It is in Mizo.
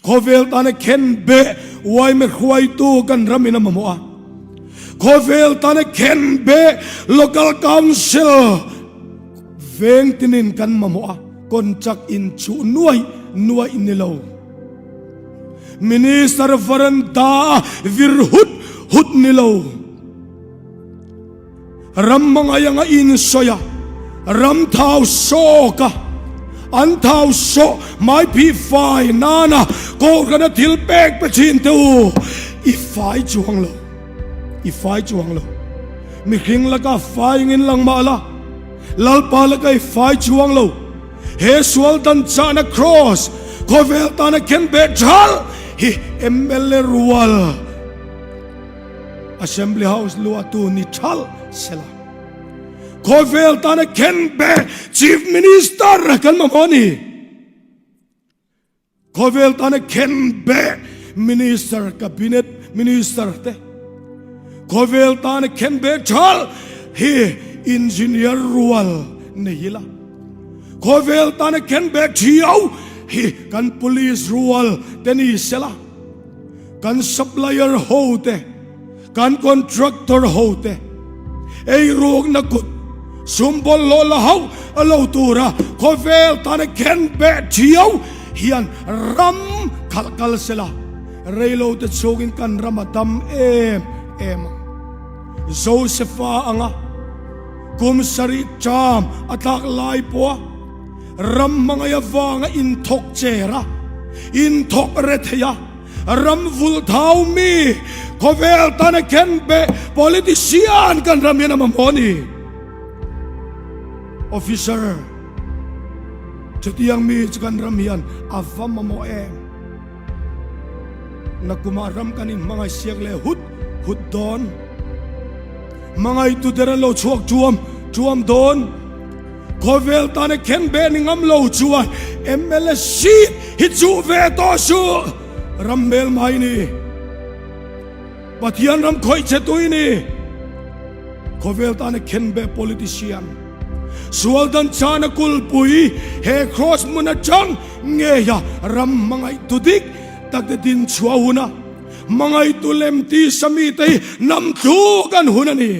Khawvel tana khen beh yma hruaitu kan ramin a mamawh a. Khawvel tana khen beh Local Council veng tinin kan mamawh a, contract in chuh nuaih nuaih ni lo. Minister varanda a vir hut hut ni lo. Ram hmangaih anga insawi a, ram thau sawk a, an thau sawh hmai phih fai nana Kohhrana thil pek pe thin teh u, i fai chuang lo, i fai chuang lo. Mihring laka fai engin lang mah la, Lalpa laka i fai chuang lo. He sual dan chahna Kraws khawvel tana khen beh thal hi mla rual. Assembly House luahtu ni thalh sela. Khawvel tana khen be Chief Minister kan mamawh a ni. Khawvel tana khen be Minister Cabinet Minister te. Khawvel tana khen be thalh hi Engineer rual nei ila. Khawvel tana khen be thiau hi kan Police rual te ni sela. Kan supplier ho te, kan contractor ho te ei rukna kut sum bawlhhlawh la hauh a lo tura khawvel tana khen beh thiau hian ram khalh kal sela reilo te chhungin kan ram a dam em em ang. Josefa anga kum sarih ṭam a tlak lai pawha Ram hmangaih avanga inthawk cher a, inthawk re thei a, ram vulh thau mi khawvel tana khen beh politician kan ram hian a mamawh a ni. Officer, chutiang mi chu kan ram hian a va mamawh em? Nakumah ram kan inhmangaih siak leh hut hut dawn. Hmangaihtu der an lo chhuak ṭuam ṭuam dawn. Khawvel tana khen beh ni ngam lo chuan mla seat hi chuh ve tawh suh. Ram hmel mai ni. Pathian ram khawih che tui ni. Khawvel tana khen beh politician. Sual dan chana kulpui he cross hmun atang ngeia ram hmangaihtu dik tak te din chhuah huna hmangaihtu lem tisa mite hi nam thluk an hun a ni.